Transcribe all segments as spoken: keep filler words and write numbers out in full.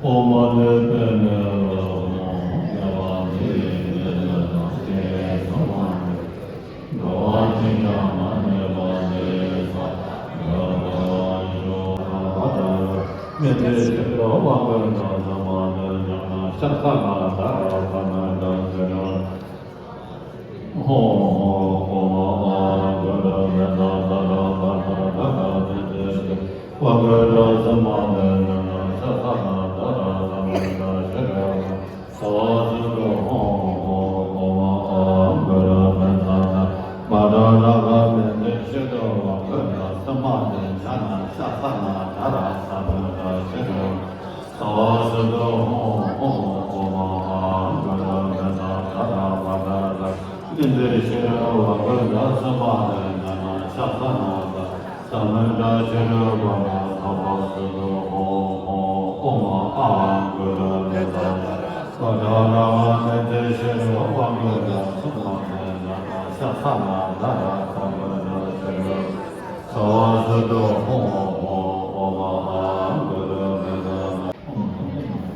ཨོཾ་མ་ཎི་པདྨེ་ཧཱུྃ། ཨོཾ་ཨ་ཏི་ཏི་ཡེ་ནི་ཏེ་ན་ཏེ་ས་མ་ཏེ། དགའ་བ་ཅི་ཡང་མ་ནུས་པ་ནི་ས། དགའ་བ་ཡི་རང་བ་དང་། མི་ཚེ་ཕྱི་རུ་དབང་བསྐུར་དང་ས་མ་ཏེ། ཕྱག་ན་ད་ར་ས་མ་ཏེ།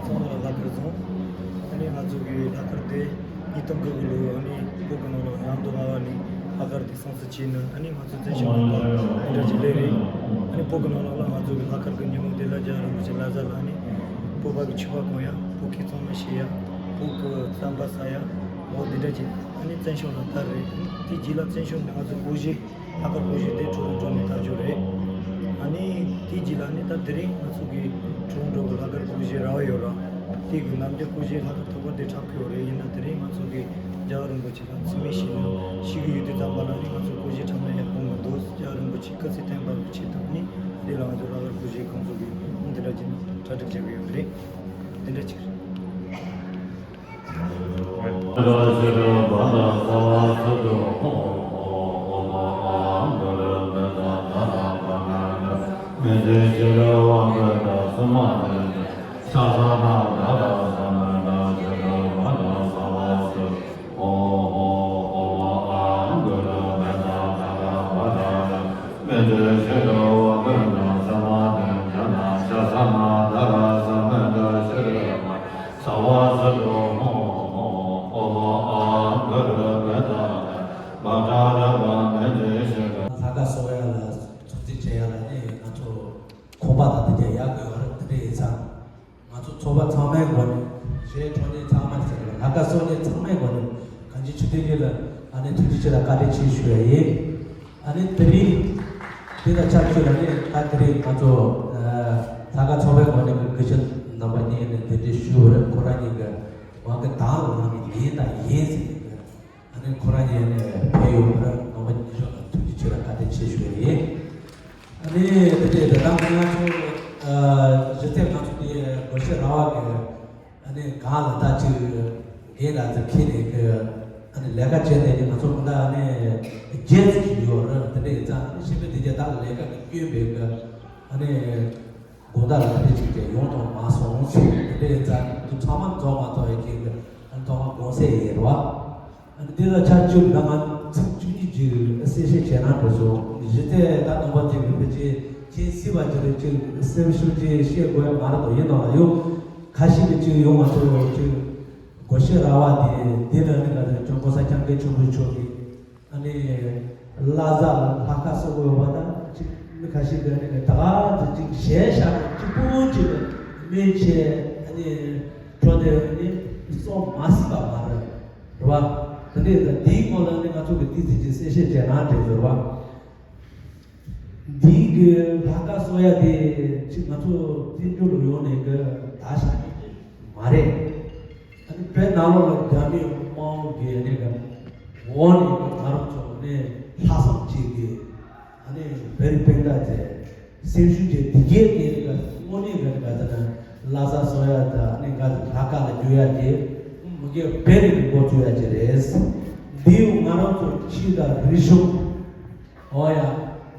ཚང་མ་ལ་ལྷག་དཀར་བཟང་། ཨ་ནི་ང་ཚོ་གི་ལྷག་དཀར་དེ་ཉིས་སྟོང་དགུ་གི་ལོ། ཨ་ནི་བོད་ཀྱི་ནང་ལ་ཡང་དུ་བ་བ་ནི་ལྷག་དཀར་དེ་སོང་ས་ཆེ་ནི། ཨ་ནི་ང་ཚོ་བཙན་བྱོལ་ནང་ལ་འདི་འདྲ་ཅིག་སླེབས་རེད། ཨ་ནི་བོད་ཀྱི་ནང་ལ་ང་ཚོ་གི་ལྷག་དཀར་གྱི་ཉིན་མོ་དེ་ལ་རྒྱལ་བ་རིན་པོ་ཆེ་བླ་གཟའ་ལ་ཨ་ནི་བོད་པ་གི་ཕྱུ་པ་གོན་ཡ། བོད་སྐད་གཙང་མ་བཤད་ཡ། བོད་ཀྱི་རྩམ་པ་ཟ་ཡ། འོ་འདི་འདྲ་ཅིག་ཨ་ནི་བཙན་བྱོལ་ལ་དར་རེད། ཨ་ནི་དེ་རྗེས་ལ་བཙན་བྱོལ་ནས་ང་ཚོ་སྒོར་གཞས། ལྷག་དཀར་སྒོར་གཞས་དེ་ཁྲོ་རུ་འགྲོ་ནས་ལྟ་རྒྱུ་རེད། ཨ་ནི་དེའི་རྗེས་ལ་ནི་ད་དེ་རིང་ང་ཚོ་གི་ཁྲོ་རུ་འགྲོ་གི་ལྷག་དཀར་སྒོར་གཞས་ར་བ་ཡོད་ར། དེ་གི་ནམ་རྒྱུན་སྒོར་གཞས་ལྷག་དཀར་ཐོག་པ་དེ་འཁྲབ་གི་ཡོད་རེད། ཡིན་ན་དེ་རིང་ང་ཚོ་གི་རྒྱལ་བ་རིན་པོ་ཆེ་ལ་འཚམས་འདྲི་ཞུས་ནས་ཞུ་གི་ཡོད་དུས་ཙམ་པ་ལ་ནི་ང་ཚོ་སྒོར་གཞས་འཁྲབ་ན་ཡག་པོ་མི་འདུག་རྒྱལ་བ་རིན་པོ་ཆེ་སྐུ་ཚེ་བརྟན་པ་གི་ཆེད་དུ་ནི་དེ་ལ་ང་ཚོ་ལྷག་དཀར་སྒོར་གཞས་ཁོང་ཚོ་གི་འདི་འདྲ་ཅིག་གྲ་སྒྲིག་བྱེད་གི་ཡོད་རེད། འདི་འདྲ་ཅིག་རེད། ལྷག་དཀར་གསོལ་ཡ་ལ་ཚོགས་རྩིས་བྱེད་ཡ་ལ་ནི་ང་ཚོ་ཁོམ་པ་དང་དེ་རྒྱ་ཡག་དགོས་པ་རེད། དེ་འདྲ་ཡིན་ཙང་ང་ཚོ་ཚོགས་པ་ཚང་མའི་སྒོ་ནས་གཞས་འཁྲབ་མཁན་ཚང་མ་ཟེར་ལ་ལྷག་དཀར་གསོལ་མཁན་ཚང་མའི་སྒོ་ནས་གང་ཅི་ཆུ་ཐིག་ལ་ཨ་ནི་ཐུགས་རྗེ་ཆེ་ལ་བཀའ་དྲིན་ཆེ་ཞུ་ཡ་ཡིན། ཨ་ནི་དེ་རིང་དེ་དང་ཆབས་ཅིག་ལ་ནི་ད་དེ་རིང་ང་ཚོ་ལྷག་དཀར་ཚོགས་པའི་ངོས་ནས་སྐུ་ཞབས་རྣམ་པ་གཉིས་ནས་གདན་འདྲེན་ཞུས་པ་རེད། ཁོ་རང་གཉིས་ཀྱི་ང་གི་དང་ལ་ང་གི་ཡིན་དང་ཡིན་ཟེར་ནས་ཨ་ནི་ཁོ་རང་གཉིས་ནས་ཕེབས་ཡོང་བར་ནང་པ་ཉི་ཤོག་ལ་ཐུགས་རྗེ་ཆེ་ལ་བཀའ་དྲིན་ཆེ་ཞུ་ཡ་ཡིན། ཨ་ནི་དེ་དེ་དེ་དང་ང་ཚོ་གཞི་རྩའི་ང་ཚོ་དེ་སྒོར་གཞས་ར་བ་གི་ཨ་ནི་གང་ལ་ད་ཅིག་རྒན་ལགས་ཚོ་ཁྱེད་ནས་གི་ཨ་ནི་ལས་ཀ་བྱས་ནས་ནི་ང་ཚོ་མི་འདྲ་ཨ་ནི་རྒྱན་ཅིག་ཡོད་རེད། དེ་འདྲ་ཡིན་ཙང་ཨ་ནི་ཤེས་པའི་དེ་རྒྱ་དག་ལ་ལས་ཀ་གི་སྐྱོན་པའི་གི་ཨ་ནི་དགོང་དག་ལ་དེ་འདྲ་ཅིག་ཀྱང་ཡོང་ཐུབ་མ་སོང་ཟེར། དེ་འདྲ་ཡིན་ཙང་ང་ཚོ་ཚང་མ་འཛོམས་མ་ཐུབ་ཡ་གི་གི་ཨ་ནི་ཐོག་མ་དགོངས་སེལ་ཡིན་རེད་བ། ཨ་ནི་དེ་ལ་ཆ་བཅུ་ལ་ང་ཚིག་བཅུ་གཉིས་ཀྱི་གསལ་བཤད་བྱས་ན་འགྲིག་སོང་། གཞི་རྩའི་ད་ནང་པ་ཅིག་གི་ཕལ་ཆེར་མཁྱེན་སྲིད་པ་ཅིག་རེད། ཅིག་གསལ་ཞིབ་ཅིག་བཤད་དགོས་ཡ་མ་རེད་དོ། ཡིན་ནོ་ལ་ཡོད་ཁ་ཤས་ཀྱི་ཅིག་ཡོང་མ་ཐུབ་ཡོད་ཅིག་སྒོར་གཞས་ར་བ་དེ་དེ་ལ་ནི་ང་ཚོ་ཅུང་གོ་ས་སྐྱབས་མགོན་ཆེན་པོ་མཆོག་གིས་ཨ་ནི་བླ་གཟའ་ལ་ལྷག་དཀར་གསོལ་གོ་ཡོད་པ་དང་ཅིག་མི་ཁ་ཤས་ཀྱིས་ནི་ད་ག་ཚོད་ཅིག་གཞས་ཤར་གཅིག་པུ་ཅིག་ལ་སྨན་ཆེ་ཨ་ནི་འགྲོ་དེ་ནི་གསོ་མ་སྲིད་པ་མ་རེད། རེད་བ། དེ་འདྲའི་དེའི་སྐོར་ལ་ནི་ང་ཚོ་གི་ཏི་ཙི་ཅིག་གསལ་བཤད་བྱས་ན་འགྲིག་ཟེར་བ། འདིའི་གི་ལྷག་དཀར་གསོལ་ཡ་དེ་ཅིག་ང་ཚོ་བཙན་བྱོལ་ལ་ཡོང་ནས་གི་ད་བཞག་ནས་མ་རེད། ཨ་ནི་བོད་ནང་ལོགས་ལ་རྒྱ་མིའི་དམག་དཔུང་གི་ནི་གི་འོག་ནས་གི་ང་རང་ཚོ་ནི་ལྷག་བསམ་ཅིག་གི་ཨ་ནི་བེ་རི་སྤུན་ཟླ་ཚེ་སེམས་ཤུགས་ཀྱི་འདི་གའི་གི་ནི་ག་དངོས་གནས་ག་ནི་ག་ཟེར་ན་བླ་གཟའ་གསོལ་ཡ་དང་ནི་ག་ཟེར་ལྷག་དཀར་ལ་འགྱུར་ཡ་གི་མི་གའི་བེ་རི་གི་འགོ་བཙུགས་ཡ་གི་རེད། འདི་ཡང་ང་རང་ཚོ་ཕྱི་དང་རིག་གཞུང་འོ་ཡ་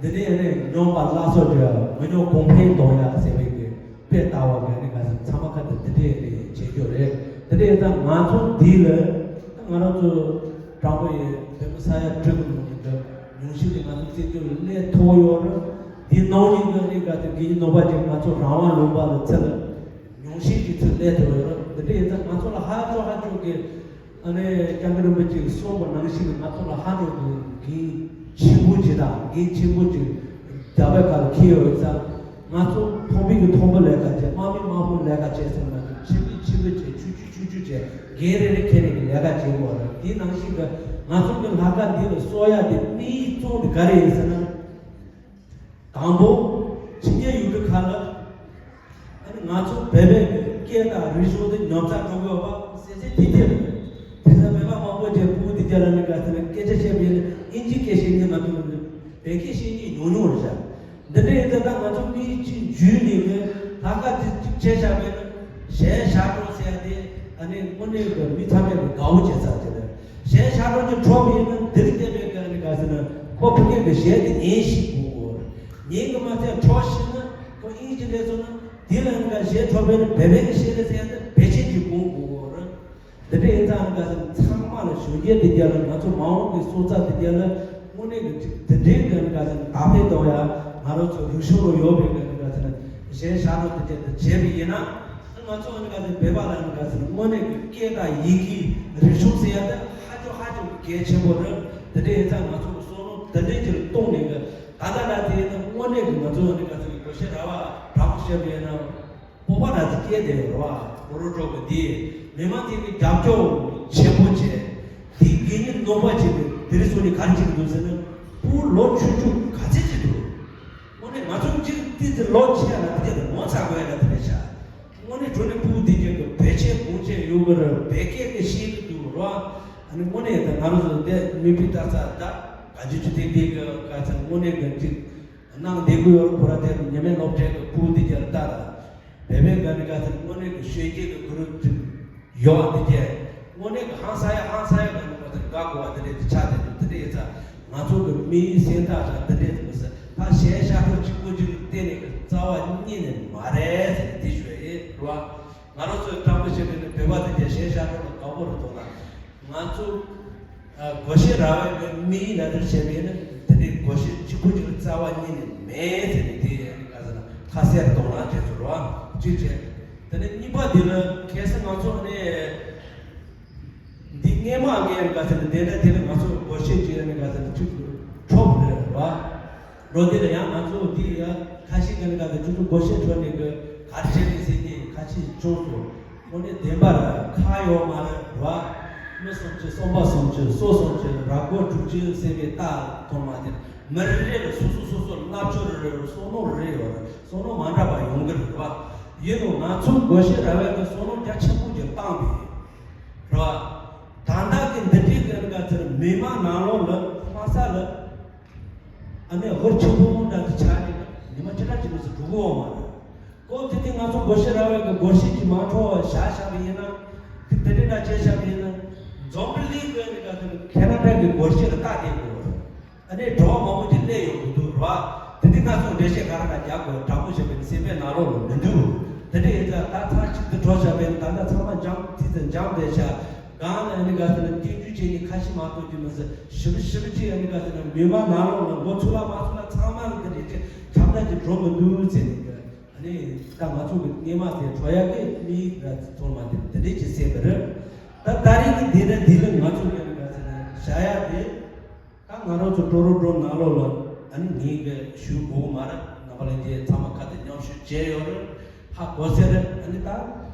འདི་ནས་ནི་སྨྱོན་པ་བླ་སྲོག་གི་མི་སྨྱོ་གོང་འཕེལ་གཏོང་ཡ་ཟེར་བའི་གི་དཔེ་ལྟ་བ་གི་ནི་ག་ཟེར་ཚང་མ་ཁ་དེ་འདི་འདྲས་ནི་བྱེད་རྒྱུ་རེད། འདི་འདྲས་ད་ང་ཚོ་འདི་ལ་ད་ང་རང་ཚོ་དྲང་པོ་ཡི་བོད་མི་ས་ཡ་དྲུག་གི་ནང་ནས་འདི་ཉུང་ཤས་ཅིག་ང་ཚོ་བཙན་བྱོལ་ལ་སླེབས་ཐུབ་ཡོད་རེད། འདི་ནང་བཞིན་གྱི་ཨ་ནི་ག་དེ་དགེ་རྒན་ནོར་བ་ཅན་ང་ཚོ་རང་དབང་ལུང་པ་ལ་ཚུར་ ཤེས་ཀྱི་ཚུལ་ལས་ཐུབ་ཡོད་རེད། འདི་འདྲ་ཡིན་ཙང་ང་ཚོ་ལ་ཧ་ཅང་ཧ་ཅང་གི་ཨ་ནི་སྐྱབས་མགོན་རིན་པོ་ཆེས་གསུངས་པ་ནང་བཞིན་གྱི་ང་ཚོ་ལ་ཧ་ཅང་གི་འགན་ཆེན་པོ་ཅིག་དང་འགན་ཆེན་པོ་ཅིག་རྒྱལ་བའི་ཁ་ལ་འཁྱེར་ཡོད་ཙང་། ང་ཚོ་མཐོ་མི་གི་མཐོ་པོ་ལས་ཀ་བྱེད། དམའ་མི་དམའ་པོ་ལས་ཀ་བྱེད་ཟེར་ན། ཆེ་མི་ཆེ་མི་བྱེད། ཆུང་ཆུང་ཆུང་ཆུང་བྱེད། འགན་རེ་རེ་འཁྱེར་ནས་ཀྱི་ལས་ཀ་བྱེད་དགོས་རེད། དེ་ནང་བཞིན་གྱི་ང་ཚོ་གི་ལྷག་དཀར་འདི་ལ་གསོག་ཡ་དེ་དམིགས་ཡུལ་གཙོ་བོ་དེ་ག་རེ་ཡིན་ཟེར་ན། དང་པོ། ཕྱི་རྒྱལ་ཡུལ་གྲུ་ཁག་ལ་ཨ་ནི་ང་ཚོ་བོད་པའི་སྐད་དང་རིག་གཞུང་དེ་ཉོབ་ཚགས་འགྲོ་གི་ཡོད་པ་གསལ་གསལ་ཐིག་ཐིག་རེད། དེ་ཚོ་བོད་པ་མང་པོ་ཅིག་ཕྲུ་གུ་དེ་ག་ལ་ནི་ག་ཚོད་ནི་སྐད་ཆ་བཤད་པའི་ཨིན་ཇི་སྐད་བཤད་མཁན་མ་གཏོགས་བོད་སྐད་བཤད་མཁན་ཉུང་ཉུང་རེད་ཤག་འདི་འདྲ་ཡིན་ཙང་ད་ང་ཚོ་མི་གཅིག་འཇུས་ནས་གི་ལྷག་དཀར་དེ་གཅིག་བྱས་བཞག་པས་ན། གཞས་ཞབས་བྲོ་ཟེར་ཡ་དེ་ཨ་ནི་དངོས་གནས་ཀྱི་མི་ཚང་མས་གི་དགའ་བོ་བྱེད་ས་དེ་རེད། གཞས་ཞབས་བྲོ་ཅིག་འཁྲབ་པ་ཡིན་ན་འདིར་བལྟས་པའི་གི་ཨ་ནི་ག་ཟེར་ན། ཁོ་ཕ་གི་གི་གཞས་དེ་ཉན་ཤེས་དགོས་གོ། ཉན་གི་མ་ཚད་འཁྲབ་ཤེས་ན་ཁོ་ཨིན་ཇི་ལས་སོང་ན་དེ་ལ་ཨ་ནི་ག་གཞས་འཁྲབ་པས་ན་བོད་པའི་གི་གཞས་རེད་ཟེར་ཡ་དེ་བེད་སྤྱོད་ཅིག་གོ་དགོས་གོ་རེད། འདི་འདྲ་ཡིན་ཙང་ཨ་ནི་ག་ཟེར་ན་ཚང་མ་ལ་གཞོན་སྐྱེས་དེ་ག་ལ་ང་ཚོ་མ་འོངས་ཀྱི་སོན་རྩ་དེ་ག་ལ་དངོས་གནས་ཀྱི་ཅིག་དེ་འདྲའི་གི་ཨ་ནི་ག་ཟེར་ན་དར་སྤེལ་གཏོང་ཡ། ང་རང་ཚོ་རིག་གཞུང་ལ་ཡོད་པའི་གི་ཨ་ནི་ག་ཟེར་ན་གཞས་ཞབས་བྲོ་དེ་ག་དེ་བྱས་པ་ཡིན་ན། ང་ཚོ་ཨ་ནི་ག་ཚོད་བོད་པ་ལ་ཨ་ནི་ག་ཚོད་དངོས་གནས་ཀྱི་སྐད་དང་ཡི་གེ་རིག་གཞུང་ཟེར་ཡ་དེ་ཧ་ཅང་ཧ་ཅང་གི་གལ་ཆེན་པོ་རེད། དེ་འདྲ་ཡིན་ཙང་ང་ཚོ་གི་བསམ་བློ་དེ་འདྲ་ཅིག་ལ་གཏོང་ནས་གི་ད་ལྟ་ལ་དེ་ཡིན་ན་དངོས་གནས་ཀྱི་ང་ཚོ་ཨ་ནི་ག་ཚོད་ཀྱི་སྒོར་གཞས་ར་བ་དྲག་པོ་བཤད་པ་ཡིན་ན། སྤོབས་པ་ར་ཚོ་སྐྱེས་བསྡད་ཡོད་རེད་བ། ཀོ་རོ་ཀྲོ་གི་དེ་མི་མང་དེ་གི་རྒྱབ་སྐྱོར་ཆེན་པོ་བྱས། དེ་གི་ཉིན་ནོར་བ་བྱས་པའི་དེ་རིང་སོང་ནས་ག་རེ་བྱེད་ཀྱི་འདུག་ཟེར་ན། ཕྲུ་གུ་ལོ་ཆུང་ཆུང་ག་ཚོད་ཅིག་འདུག་དངོས་གནས་ང་ཚོ་གཅིག་ཏི་ཏི་ལོ་ཆེ་ཡ་ལ་དེ་ག་ངོ་ཚ་དགོས་ཡ་ལ་དེ་རེད་ཤག་དངོས་གནས་དྲང་གནས་ཕྲུ་གུ་དེ་ག་གི་བེད་སྤྱོད་གོང་ཆེ་ཡོད་གི་རེད། བོད་སྐད་གི་ཤེས་ཀྱི་འདུག་ར། ཨ་ནི་དངོས་གནས་ད་ང་རང་ཚོ་དེ་མི་ཕི་ཏ་ས་ད་ག་ཅི་ཅི་ཏི་ཏི་གི་ག་ཚ་དངོས་གནས་གི་ཅིག་གནང་བསྡད་ཀྱི་ཡོད་རེད། ཁོ་ར་དེ་ཉི་མའི་སློབ་གྲྭའི་གི་ཕྲུ་གུ་དེ་ག་ལ་ལྟ་ལ། བོད་པའི་ག་ནི་ག་ཚ་དངོས་གནས་གི་ཤེས་ཀྱི་གི་གུ་རུ་ཅིག་ཡོད་པ་དེ་གས། དངོས་གནས་ཀྱི་ཧང་སང་ཡ་ཧང་སང་ཡ་ག་ནི་ག་ཚོད་དགའ་དགོས་པ་དེ་འདྲས་ཀྱི་ཆ་དེ་འདུག་དེ་འདྲས་ཡིན་ཙང་ང་ཚོ་གི་མིའི་སེམས་ཐག་དང་དེ་འདྲས་ཀྱི་མི་སྲིད་ད་གཞས་ཤ་སྟག་གཅིག་པོ་གཅིག་ལ་བརྟེན་ནས་ཀྱི་རྩ་བ་ཉིད་ནས་མ་རེད་ཟེར་ནས་དེ་ཞུ་ཡ་ཡིན་རེད་བ། ང་རང་ཚོའི་སྤྲང་པོ་བྱེད་མཁན་ནི་བོད་པ་དེ་གས་གཞས་ཤ་སྟག་ལ་དགའ་པོ་རེད་འདུག་ན། ང་ཚོ་ཨ་སྒོར་གཞས་ར་བའི་གི་མིའི་ལ་དེར་བྱས་པ་ཡིན་ན་དེ་འདྲས་སྒོར་གཞས་གཅིག་པོ་གཅིག་ལ་རྩ་བ་ཉིད་ནས་མེད་ཟེར་ནས་དེ་ཡིན་ནི་ག་ཟེར་ན་ཁ་གསལ་གཏོང་ལ་བྱས་ཚུལ་བ་གཅིག་བྱས། དེ་ནས་གཉིས་པ་དེ་ལ་གལ་སྲིད་ང་ཚོ་ནི་འདི་སྔས་མ་ངས་ག་ཟེར་ན་དེ་འདྲ་དེ་ལ་ང་ཚོ་སྒོར་གཞས་ཅིག་ནི་ག་ཟེར་ན་གཅིག་འཕྲོག་རེད་བ། ལོ་དེ་ལ་ཡང་ང་ཚོ་འདི་ཡ་ཁ་ཤས་ཀྱི་ནི་ག་ཟེར་ཁྱོད་ཚོ་སྒོར་གཞས་འཕྲོག་ནས་གི་ག་རེ་བྱས་ནས་ཟེར་མཁན་ཁ་ཤས་བྱུང་སོང་། དངོས་གནས་བདེན་པ་རེད། ཁ་ཡོད་མ་རེད་བ། མི་སུམ་ཅུ་སོམ་པ་སུམ་ཅུ་སོ་སུམ་ཅུ་ར་སྒོར་དྲུག་ཅུ་ཟེར་བའི་རྟགས་མཐོང་མ་དེ་མི་རེ་རེ་ལ་སོ་སོ་སོ་སོ་ལ་རྣམ་དཔྱོད་རེ་རེ་བསམ་བློ་རེ་རེ་ཡོད་རེད། བསམ་བློ་མ་འདྲ་བ་ཡོང་གི་རེད་བ། ཡིན་ནོ་ང་ཚོ་སྒོར་གཞས་ར་བའི་གི་བསམ་བློ་རྒྱ་ཆེན་པོ་ཅིག་བཏང་བས་རེད་བ། ད་ལྟ་གི་འདི་འདྲའི་གི་ག་ཚོད་མི་མང་ནང་ལོགས་ལ་ཕ་ས་ལ། ཨ་ནི་ཧོར་ཆེན་པོ་འདྲ་དེ་ཆགས་ནས་ཉི་མ་ཅི་འདྲ་ཅིག་མི་ཚེ་འགྲོ་གི་ཡོད་མ་རེད། ཀོ་དེ་དུས་ང་ཚོ་སྒོར་གཞས་ར་བའི་གི་སྒོར་གཞས་ཀྱི་མ་འཕྲོ་བ་བཞག་བཞག་པ་ཡིན་ན། དེ་དེ་འདྲ་འདྲ་བྱས་བཞག་པ་ཡིན་ན། འཛམ་བུ་གླིང་གི་ནི་ག་དེ་ཁེ་ན་ཌ་གི་སྒོར་གཞས་ལ་བལྟ་བསྡད་དགོས་རེད། ཨ་ནི་འགྲོ་བ་མང་པོ་ཅིག་སླེབས་ཡོང་གི་འདུག་རེད་བ། དེ་དུས་ང་ཚོ་འགྲེལ་བཤད་ག་རེ་འདྲ་རྒྱག་དགོས་དྲང་པོ་བཤད་པ་ཡིན་ན་སེམས་པའི་ནང་ལོགས་ལ་མི་འདུག་དེ་འདྲ་ཡིན་ཙང་ད་ཚར་གཅིག་ཏུ་འགྲོ་བཞག་པ་ཡིན་ན་ད་ལྟ་ཚང་མ་འཇམ་ཐིག་ཏུ་འཇམ་བསྡད་བཞག་སྒང་ལ་ཨ་ནི་ག་ཟེར་ན་སྐྱིན་རྒྱུ་བྱས་ནས་ཁ་ཤས་མ་གཏོགས་ཀྱི་མི་ཟེར་ཞིབ་ཞིབ་ཅིག་ཨ་ནི་ག་ཟེར་ན་མི་མང་ནང་ལོགས་ལ་མགོ་ཚུགས་ལ་མ་ཚུགས་ལ་ཚང་མ་ལ་འདི་འདྲ་ཅིག་ཁྱབ་བསྒྲགས་ཅིག་འགྲོ་མི་འདུག་ཟེར་ནས་ཨ་ནི་ད་ང་ཚོ་གི་སྔས་མ་དེ་འགྲོ་ཡག་གི་མིའི་ག་ཚོར་མ་དེ་འདི་འདྲ་ཅིག་བསད་པ་རེད། ད་ད་རེས་ཀྱི་འདི་ནས་འདི་ལ་ང་ཚོ་གི་ཨ་ནི་ག་ཟེར་ན་བྱ་ཡག་དེ། ད་ང་རང་ཚོ་ཀྲོ་རོ་ཀྲོ་ནང་ལོགས་ལ་ཨ་ནི་ངེད་ཀྱི་ཞུ་དགོས་མ་རེད། རྣམ་པ་ལྷན་རྒྱས་ཚང་མ་ཁ་གཏད་མཉམ་ཞུགས་བྱས་ཡོད་རེད། ཧ་གོ་ཟེར་རེད། ཨ་ནི་ད་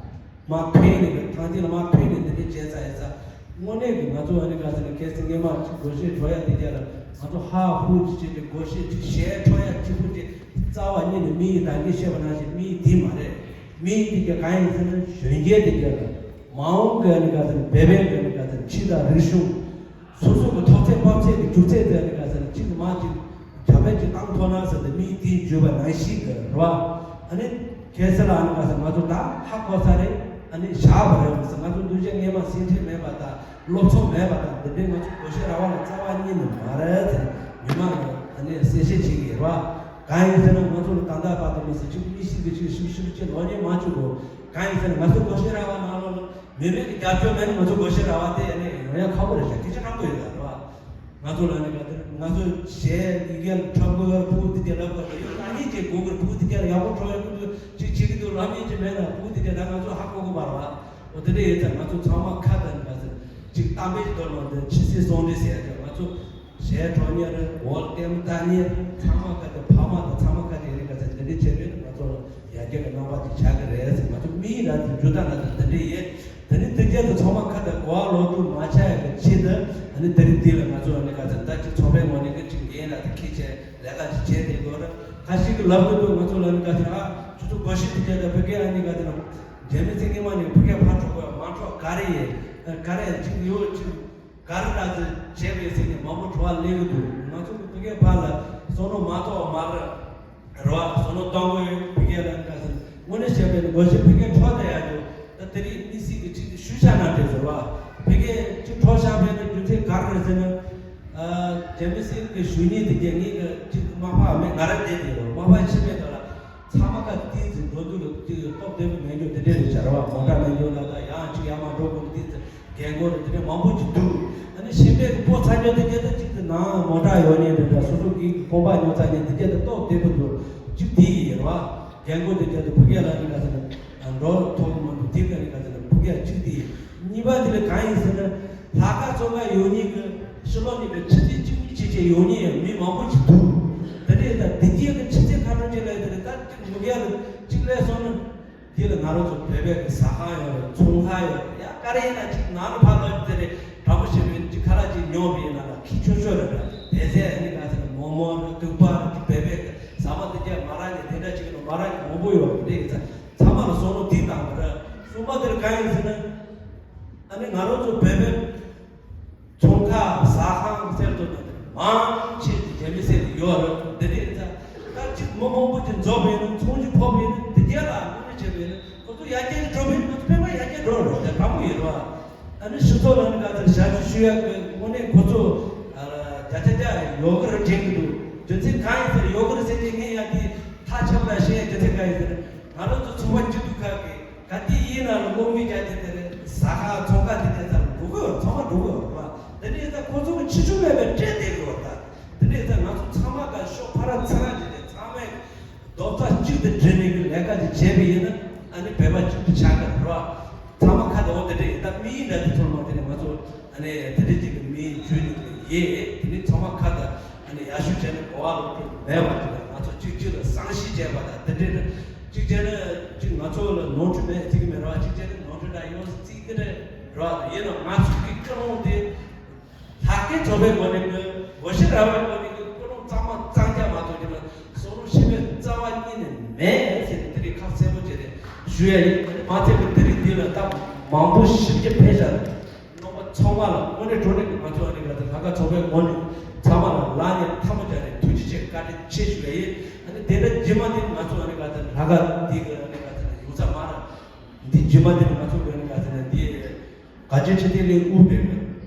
མ་ཕན་ནས་ཀྱི་ཐང་ཐིང་ལ་མ་ཕན་ནས་འདི་འདྲས་བྱས་ཚར་ཡིན་ས། དངོས་གནས་ཀྱི་ང་ཚོ་ཨ་ནི་ག་ཟེར་ན་གལ་སྲིད་སྔས་མ་ཅིག་སྒོར་གཞས་འགྲོ་ཡ་དེ་ག་ལ་ང་ཚོ་ཧ་ཧུ་ཅིག་བྱས་ཏེ་སྒོར་གཞས་ཅིག་གཞས་འཕྲོ་ཡ་གཅིག་པུ་ཅིག་རྩ་བ་ཉིད་ནས་མི་ཡི་ད་གིན་བཤད་པ་ནང་བཞིན་མི་ཡི་དེ་མ་རེད། མི་ཡི་དེ་ག་གང་ཡིན་ཟེར་ན་གཞོན་སྐྱེས་དེ་ག་ལ་མ་འོངས་ཀྱི་ཨ་ནི་ག་ཟེར་ན་བོད་པའི་ཨ་ནི་ག་ཟེར་ན་ཆོས་དང་རིག་གཞུང་། སོ་སོ་གི་ཐོག་ཚད་དཔག་ཚད་ཀྱི་རྒྱུག་ཚད་དེ་ནི་ག་ཟེར་ན་གཅིག་གི་མ་གཅིག་ཁྱབ་སྤེལ་གྱི་བཏང་ཐུབ་ན་ཟེར་ཏེ་མིའི་དེའི་བརྗོད་པ་ནང་བཞིན་གྱི་རེད་བ། ཨ་ནི་ཁ་སང་ལ་ཨ་ནི་ག་ཟེར་ང་ཚོ་ད་ཧ་གོ་ས་རེད། ཨ་ནི་བཞག་པ་རེད་ཟེར། ང་ཚོ་འདུ་བྱེད་སྔས་མ་སེམས་ཁྲལ་མེད་པ་དང་སློབ་ཚོགས་མེད་པ་དང་འདི་འདྲའི་ང་ཚོ་སྒོར་གཞས་ར་བ་ལ་རྩ་བ་ཉིད་ནས་མ་རེད་ཟེར་མི་མང་ལ་ཨ་ནི་གསལ་བཤད་བྱེད་ཀྱི་ཡོད་རེད་བ། གང་ཡིན་ཟེར་ན་ང་ཚོ་ལ་ད་ལྟ་བར་དུ་མི་སྲིད་ཆུ་མི་ཤིག་གི་ཆུ་ཤུབ་ཤུབ་ཅེས་ལོ་ཉེས་མ་བཅུག་གོ། གང་ཡིན་ཟེར་ན་ང་ཚོ་སྒོར་གཞས་ར་བ་ནང་ལོགས་ལ། མི་མེད་ཀྱི་རྒྱབ་སྐྱོར་མེད་ན་ང་ཚོ་སྒོར་གཞས་ར་བ་དེ་ཨ་ནི་ཡོང་ཡ་ཁག་པོ་རེད་ཤག་སྐད་ཆ་དྲང་པོ་ཡོད་ལ་རེད་བ། ང་ཚོ་ལ་ནི་ག་དེ་ང་ཚོ་གཞས་ཡི་གེ་ལ་འཁྲབ་དགོས་ཕྲུ་གུ་དེ་ག་ལབ་དགོས་ཡོད། ལབ་མཁན་ཅིག་དགོས་དགོས། ཕྲུ་གུ་དེ་ག་ལ་ཡག་པོ་འཁྲབ་ཡག་ཁོང་ཚོ་ཅིག་བྱེད་ཀྱི་འདུག་ལབ་མཁན་ཅིག་མེད་ན་ཕྲུ་གུ་དེ་ དེ་ད་ང་ཚོ་ཧ་གོ་གི་མ་རེད་བ། འོ་དེ་འདྲ་ཡིན་ཙང་ང་ཚོ་ཚང་མ་ཁ་དང་ང་ཚོ་ཅིག་གཏམ་དཔེ་མདོར་ན་འདི་ཕྱི་སྲིད་ཟུང་འབྲེལ་ཟེར་ཡ་ཅིག་ང་ཚོ་ཞལ་གྲོགས་གཉེར་འོ་ལྟད་མོ་ལྟ་གཉེར་ཚང་མ་ཁ་དང་ཕ་མ་དང་ཚང་མ་ཁ་དང་ཡིན་ནི་ག་ཚོད་འདི་འདྲ་བྱས་པས་ང་ཚོ་ཡར་རྒྱས་ཀྱི་རྣམ་པ་ཅིག་ཆགས་ཀྱི་རེད་ཟེར། ང་ཚོ་མི་ཡིན་ར་དེ་འཇུ་ད་ན་དང་འདི་འདྲ་ཡིན། དེ་ནི་དེ་རྒྱལ་དུ་ཚང་མ་ཁ་དང་གོ་བ་ལོག་ཏུ་མ་ཆགས་ཡ་གི་ཆེད་དུ་ཨ་ནི་དེ་རིང་འདི་ལ་ང་ཚོ་ཨ་ནི་ག་ཚོད་ད་ཅིག་ཚོགས་པའི་ངོས་ནས་གི་ཅིག་འགན་ར་དེ་འཁྱེར་བྱས། ལས་ཀ་ཅིག་བྱས་ཏེ་དགོས་ར། ཁ་ཤས་ཀྱིས་ལབ་ཀྱི་འདུག་ང་ཚོ་ལ་ནི་ག་ཚོད་ཨ་ཁྱོད་ཚོ་སྒོར་གཞས་དེ་རྒྱ་དང་བོད་སྐད་ཨ་ནི་ག་ཚོད་རྒྱ་མི་ཚེ་སྔོན་མ་ནས་བོད་སྐད་ཕར་འཕྲོ་དགོས་མ་འཕྲོ་ག་རེ་ཡིན། ག་རེ་ཅིག་ཡོད་ཅིག་ག་རེ་ལ་ཚོད་བྱས་པའི་ཚེ་ནས་མང་པོ་བྲོ་བ་སླེབས་ཀྱི་འདུག་ང་ཚོ་གི་བོད་སྐད་ཕར་ལ་བསམ་བློ་མ་གཏོགས་མ་རེད། རེད་བ། བསམ་བློ་གཏོང་དགོས་བོད་སྐད་ལ་ག་ཚོད་དངོས་གནས་བཤད་པའི་སྒོར་གཞས་བོད་སྐད་འཕྲོ་དེ་ཡག་འདུག་ད་དེ་རིང་དམིགས་བསལ་གྱི་ཅིག་ཞུ་བྱ་ན་དེ་ཟེར་བ། བོད་སྐད་ཅིག་འཕྲོ་བཞག་པའི་ནི་རྒྱུ་མཚན་ག་རེ་རེད་ཟེར་ན། རྒྱ་མི་སྲིད་ཀྱི་ཞུ་སྙན་དེ་རྒྱ་ངེད་ཀྱི་ཅིག་མ་ཕབ་མེད་ང་རང་བསྡད་དེ་རོ་མ་ཕབ་ཕྱི་མེད་དོ་ལ། ཚང་མ་ཀ་ཏིང་ཙི་འགྲོ་འདུག་ལ་ཏིང་སྟོབས་ལྡན་པོ་མེད་རྒྱུ་དེ་འདྲས་རེད་བྱ་ར་བ། མོ་ཊ་མེད་རྒྱུ་ལ་ད་ཡང་ཅིག་ཡར་མར་འགྲོ་དགོས་ཏིང་ཙི་རྒན་རྒོན་རེད་དེ་འདྲས་མང་པོ་ཅིག་འདུག་ཨ་ནི་ཤེས་པའི་གི་པོ་ཚ་རྒྱུ་དེ་རྒྱ་ད་ཅིག་ཏུ་ནང་མོ་ཊ་ཡོད་ནས་རེད་ད་སོ་སོ་གི་གོམ་པ་ཉོ་ཚ་ནས་དེ་རྒྱ་ད་སྟོབས་ལྡན་པོ་འདུག་ཅིག་དེ་ཡིན་ར་བ། རྒན་རྒོན་དེ་རྒྱ་ད་བུ་རྒྱ་ལ་ནི་ག་ཚོད་ན་འགྲོ་ཐོག་མ་འདུག་དེ་ག་ནི་ག་ཚོད་ན་བུ་རྒྱ་ཅིག་དེ་ཡིན། གཉིས་པ་དེ་ལ་གང་ཡིན་ཟེར་ན། ལྷག་དཀར་ཚོ་ག་ཡོད་ཉིད་ཀྱི་ཕྱི་ལོགས་ཉིད་ཀྱི་ཆུ་ཚོད་གཅིག་གཉིས་བྱས་བྱས་ཡོད་ཉིད་ཡང་མི་མང་པོ་ཅིག་འདུག་དེ་འདྲས་ད་དེ་རྒྱལ་གྱི་ཆུ་ཚོད་ཁ་གྲོང་ཅིག་ལ་དེ་རེད་ད་ཅིག་མུ་རྒྱལ་ལ་ཅིག་ལས་སོང་ན། དེ་ལ་ང་རང་ཚོ་བོད་པའི་གི་ཟ་ཁང་ཡོད་རེད། ཚོང་ཁང་ཡོད་རེད། ཡ་ག་རེ་ཡིན་ན་ཅིག་ནང་ལ་ཕར་ལོག་དེ་རེད། དྲང་པོ་བཤད་པའི་ཅིག་ཁ་ལག་ཅིག་ཉོ་བའི་ནང་ལ་ཁྱི་ཆོ་ཆོ་རེད་ར། དེ་ཚེ་ཨ་ནི་ག་ཚོད་ན་མོག་མོག་རེད། དུག་པ་རེད། ཅིག་བོད་པའི་གི་ཟ་མ་དེ་རྒྱ་མ་རག་ནས་དེ་འདྲ་ཅིག་ལ་མ་རག་ནས་མང་པོ་ཡོད་རེད། དེ་ཡིན་ཙང་ཚང་མ་ལ་བསམ་བློ་དེ་བཏང་དགོས་ར། གསུམ་པ་དེ་ལ་གང་ཡིན་ཟེར་ན། ཨ་ནི་ང་རང་ཚོ་བོད་པའི་ཚོང་ཁང་ཟ་ཁང་ཟེར་དུ་མང་ཆེ་ཅིག་རྒྱ་མི་སེར་ཡོད་རེད། འདི་འདྲའི་ད་ད་ཅིག་མི་མང་པོ་ཅིག་འཛོམས་པས་ན་ཚོང་ཅིག་ཕོག་པས་ན་འདི་རྒྱ་ལ་དངོས་གནས་བྱས་པས་ན་ཁོ་ཚོ་ཡར་རྒྱས་འགྲོ་བས་ན་ང་ཚོ་ཕན་པ་ཡར་རྒྱས་འགྲོ་རེད། ད་དྲང་པོ་ཡིན་རེད་བ། ཨ་ནི་སྤྱི་ཚོགས་ལ་ནི་ག་ཚོད་ཞབས་ཞུ་ཞུ་ཡག་གི་དངོས་གནས་ཁོ་ཚོ་བརྒྱ་ཆ་བརྒྱ་ཡོད་གི་རེད་དྲན་གི་འདུག་རྒྱུ་མཚན་གང་ཡིན་ཟེར་ཡོད་གི་རེད་ཟེར་དེ་ངས་ཡང་དེ་ཐག་ཆོད་པ་ལ་བཤད་ཡ་རྒྱུ་མཚན་གང་ཡིན་ཟེར་ན་ང་རང་ཚོ་ཚོང་པ་སྐྱིད་སྡུག་ཁག་གི་ག་དུས་ཡིན་ན་ལ་སློབ་མི་རྒྱ་ཆེ་དེ་རེད། ཟ་ཁང་ཚོང་ཁང་དེ་དེ་ཚར་འགྲོ་གི་ཡོད། ཚང་མ་འགྲོ་གི་ཡོད་རེད་བ། དེ་འདྲའི་ད་ཁོ་ཚོ་གི་ཕྱི་ཕྱོགས་མེད་པའི་སྤྲད་བསྡད་གི་ཡོད་ད། དེ་འདྲའི་ད་ང་ཚོ་ཚང་མ་ག་ཤོག་ཕ་ར་ཚ་ར་བྱས་ཏེ་ཚང་མས་རྡོག་རྩ་གཅིག་ཏུ་སྒྲིལ་ནས་གི་ལས་ཀ་ཅིག་བྱས་པ་ཡིན་ན་ཨ་ནི་བོད་པ་གཅིག་ཏུ་ཆགས་ཀྱི་རེད་བ། ཚང་མ་ཁ་དང་འོ་དེ་འདྲ་ཡིན་ད་མི་ཡིན་འདྲ་དེ་ཚོར་མ་དེ་ནས་ང་ཚོ་ཨ་ནི་དེ་འདྲ་ཅིག་གི་མི་ཡིན་བརྗོད་ནས་གི་ཡེ་དེ་ནི་ཚང་མ་ཁ་དང་ཨ་ནི་ཡར་ཞུ་བྱས་ནས་གོ་བ་ལོག་གི་མེད་པ་དེ་ལ་ང་ཚོ་གཅིག་གཅིག་ལ་བསམ་ཤེས་བྱས་པ་དང་དེ་འདྲ་རེད། གཅིག་བྱས་ན་གཅིག་ང་ཚོ་ལ་ནོར་འཁྲུལ་མེད་ཅིག་མེད་ར་བ། གཅིག་བྱས་ན་ནོར་འཁྲུལ་འདྲ་ཡོང་སྲིད་ཀྱི་རེད་ར་བ། ཡིན་ནའང་ང་ཚོ་གི་ཀུན་སློང་དེ་ལྷག་དཀར་ཚོགས་པའི་ངོས་ནས་ཀྱི་སྒོར་གཞས་ར་བའི་ངོས་ནས་ཀྱི་ཀུན་སློང་གཙང་མ་གཙང་རྐྱང་མ་གཏོགས་ཀྱི་ལ་བསམ་བློ་ཞིབ་པའི་རྩ་བ་ཉིད་ནས་མེད་ཟེར་ནས་དེ་རིང་ཁ་གསལ་པོ་བྱས་ནས་ཞུ་ཡ་ཡིན། དེ་ནི་མ་ཚད་པའི་དེ་རིང་འདི་ལ་སྟབས་མང་པོ་ཞིབ་ཀྱི་ཕེབས་བཞག་རེད། རྣམ་པ་ཚང་མ་ལ་དངོས་གནས་དྲང་གནས་ཀྱི་ང་ཚོ་ཨ་ནི་ག་ཚོད་ལྷག་དཀར་ཚོགས་པའི་ངོས་ནས་ཚང་མ་ལ་ལག་གཉིས་ཐལ་མོ་སྦྱར་ནས་ཐུགས་རྗེ་ཆེ་བཀའ་དྲིན་ཆེ་ཞུ་ཡ་ཡིན། ཨ་ནི་དེ་འདྲ་རྗེས་མ་དེ་ང་ཚོ་ཨ་ནི་ག་ཚོད་ལྷག་དཀར་འདི་གི་ཨ་ནི་ག་ཚོད་ཡོང་ས་མ་རེད། འདི་རྗེས་མ་དེ་ང་ཚོ་གི་ཨ་ནི་ག་ཚོད་འདི་དགའ་སྐྱིད་ཆེ་ཐིག་ལེ་དབུ་བའི་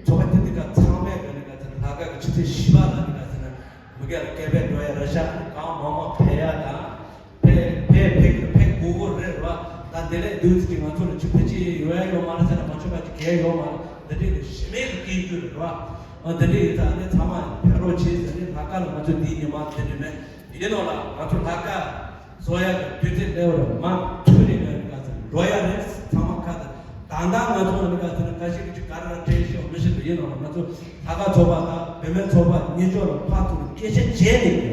ཚོགས་པ་དེ་འདི་ག་ཚང་མས་གི་ཨ་ནི་ག་ཚོད་ལྷག་དཀར་གི་ཆུ་ཚོད་བཞི་པ་ལ་ཨ་ནི་ག་ཚོད་མི་སྒེར་ལ་སྐད་འབོད་འགྲོ་ཡ་རེད་ཤག་གང་མང་མང་ཕེབས་ཡ་དང་། ཕེབས་ཕེབས་ཕེབས་ཕེབས་དགོས་དགོས་རེད་ར་བ། ད་དེ་ལས་བསྡུས་ཚེ་ང་ཚོ་ལ་ཅིག་ཕལ་ཆེར་ཡོད་ཡ་ཡོད་མ་རེད་ཟེར་ན་མ་ཆོག་པ་ཅིག་གལ་ཡོད་མ་རེད། འདི་འདྲའི་གི་གཞི་མེད་ཀྱི་སྐད་འགྱུར་རེད་ར་བ། འདི་འདྲའི་ཡོད་ཙང་ཨ་ནི་ཚང་མ་ཕེབས་རོགས་བྱེད་ཟེར་ནས་ལྷག་དཀར་ལ་ང་ཚོ་འདིའི་ཉི་མ་དེ་འདྲ་མེད་ཡིན་ནོ་ལ་ང་ཚོ་ལྷག་དཀར་བཟོ་ཡ་གི་དུས་ཚོད་སླེབས་པ་རེད། མ་མཐུད་ནས་ང་ནི་ག་ཚོད་འགྲོ་ཡ་རེད། ཚང་མ་ཁ་ད་ད་ད་ང་ཚོ་ནི་ག་ཚོད་ན་ཁ་ཤས་ཀྱི་ཅིག་ག་རེ་ར་དྲན་ཤེས་མི་ཤེས་པ་ཡིན་ནོ་ལ་ང་ཚོ་ལྷག་དཀར་ཚོགས་པ་དང་བུད་མེད་ཚོགས་པ་གཉིས་ཆོག་ལ་ཕར་ཚུར་སྐད་ཆ་བྱས་ནས་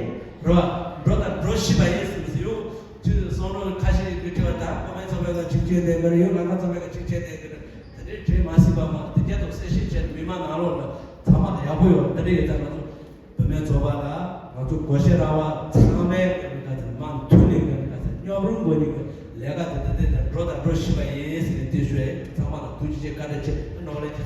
རེད་བ། འགྲོ་དང་འགྲོ་ཤེས་པ་ཡིན་ཟེར་མི་ཟེར་ཡོད། ཅིག་བསམ་བློ་ཁ་ཤས་ཀྱི་དྲི་བ་དང་བུད་མེད་ཚོགས་པའི་ལ་ཅིག་བྱས་བསྡད་ཀྱི་རེད། ཡང་ལྷག་དཀར་ཚོགས་པའི་ལ་ཅིག་བྱས་བསྡད་ཀྱི་རེད། དེ་འདྲའི་དྲི་མ་ཟིན་པ་མ་དེ་རྒྱ་དང་གསལ་བཤད་བྱས་ནས་མི་མང་ནང་ལོགས་ལ་ཚང་མ་ལ་ཡག་པོ་ཡོད། དེ་འདྲ་ཡོད་ཙང་ང་ཚོ་བུད་མེད་ཚོགས་པ་དང་ང་ཚོ་སྒོར་གཞས་ར་བ་ཚང་མས་ག་ནི་ག་ཚོད་མང་མཐུན་ནས་ག་ནི་ག་ཚོད་མཉམ་རུབ་དགོས་ནི་གི་ལས་ཀ་དེ་དེ་དེ་དང་འགྲོ་དང་འགྲོ་བཞིན་པ་ཡིན་ཟེར་ནས་དེ་ཞུ་ཡ་ཡིན། ཚང་མ་ལ་ཐུགས་རྗེ་ཆེ་བཀའ་དྲིན་ཆེ། ནོར་ལེ་ཆེ།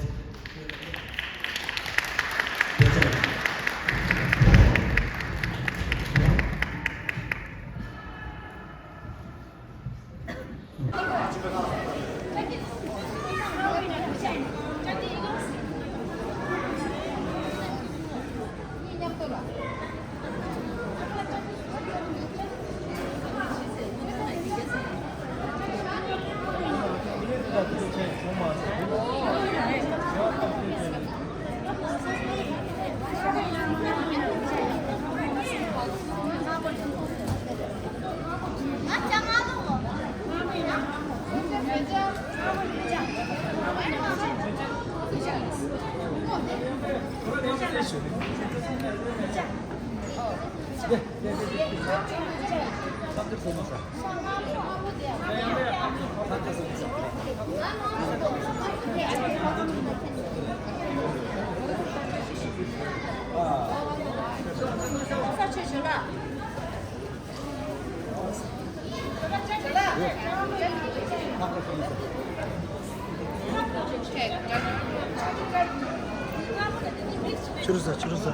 ཆུ་རུ་ཟ། ཆུ་རུ་ཟ།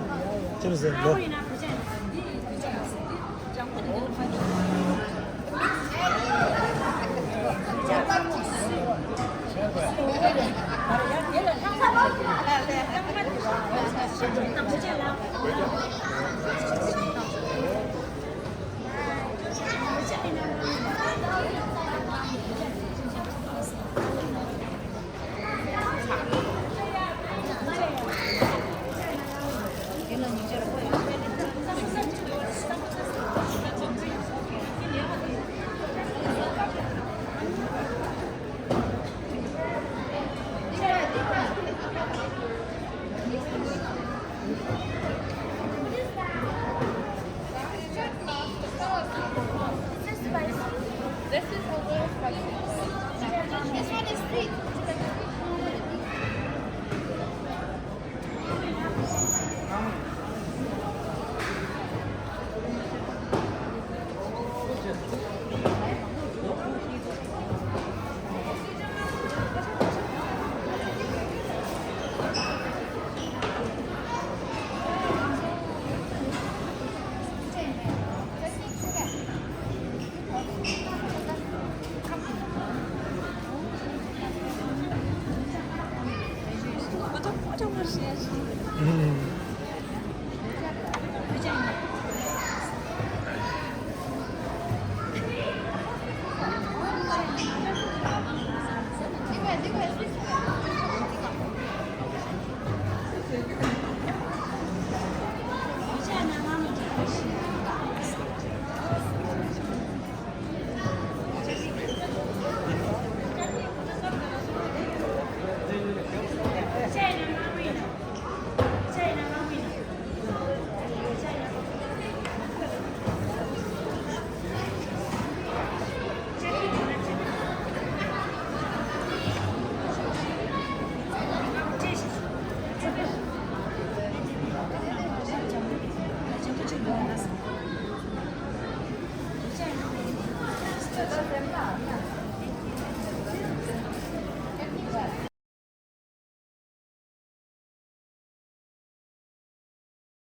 ཆུ་རུ་ཟ། ལོ། This is a little spicy. This one is sweet.